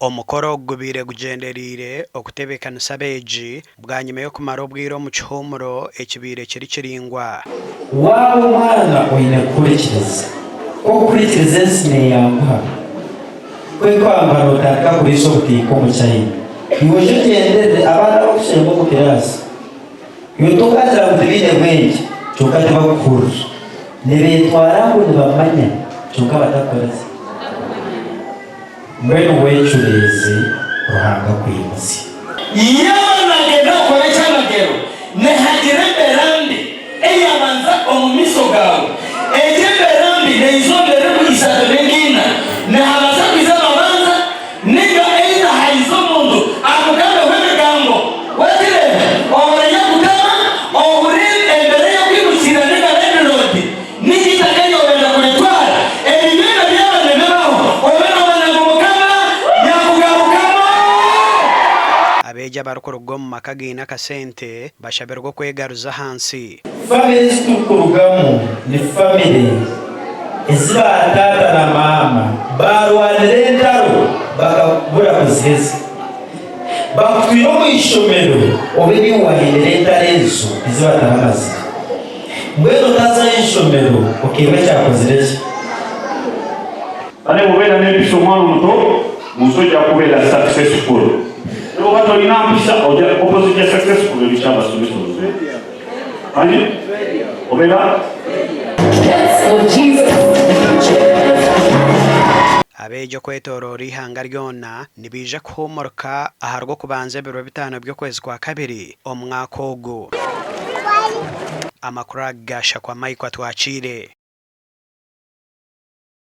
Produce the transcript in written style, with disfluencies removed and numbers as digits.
Omukoro ogu gubaire gugyendereire okutebeekanisa abeegi bwanyima y'okumara obwire omu kihuumuro ekibaire kiri kiraingwa. Waaba omwana oine kuhurikiriza. Ku okuhurikiriza ensi neeyanguha. Ku ekwanguha nootandika kuriisa obutiika omu China. Iwe oije ogyendere abaana abakushemba omu kiraasi. Iwe tokagira ngu tibaine bwengye kyonka tibakuhurira. Nibeetwara ngu nibamanya kyonka batakukora ki? Mbwenu weecureeze Ruhanga akwimutsye. Yaaba naagenda kukora eky'amagero, nihagira embeera mbi eyabanza omu maisho gaawe. Egyo embeera mbi neija omu miringo ishatu ninga ina. Nihabaasa kwija amabanza, ninga either haija omuntu akugambeho ebigambo. Wagireeba? Ohurire kutama, ohurire embeera ey'okwimukirira ninga landlord. Ninga eitaka eri orenda kuritwara, ebi byona byaba nibibaho, obe noomanya ngu Mukama yaakugarukamu. Abeegi abarikuruga omu maka againe akasente bashabirwe okwegaruza ahansi. Famire ezi turikurugamu ni famire ezi ba taata na maama baarwanire entaro bakabura kuziheza. Bakutwire omu ishomero obe niiwe waahindura entaro ezo ezi bataramazire. Mbwenu otaza aha ishomero okeeba ekyakozire ki? Kale bwobeera n'empisa omwana omuto munsi oja kubeera successful naye bwoba tolina mpisa oja opposite ya successful eri ki abasomesa oluzungu manyi obeera Abeegi okwetoroora eihanga ryona nibaija kuhuumurika aharw'okubanza ebiro bitaano by'okwezi kwa kabiri omwaka ogu. Amakuru aga gashakwa Mike Atwakiire.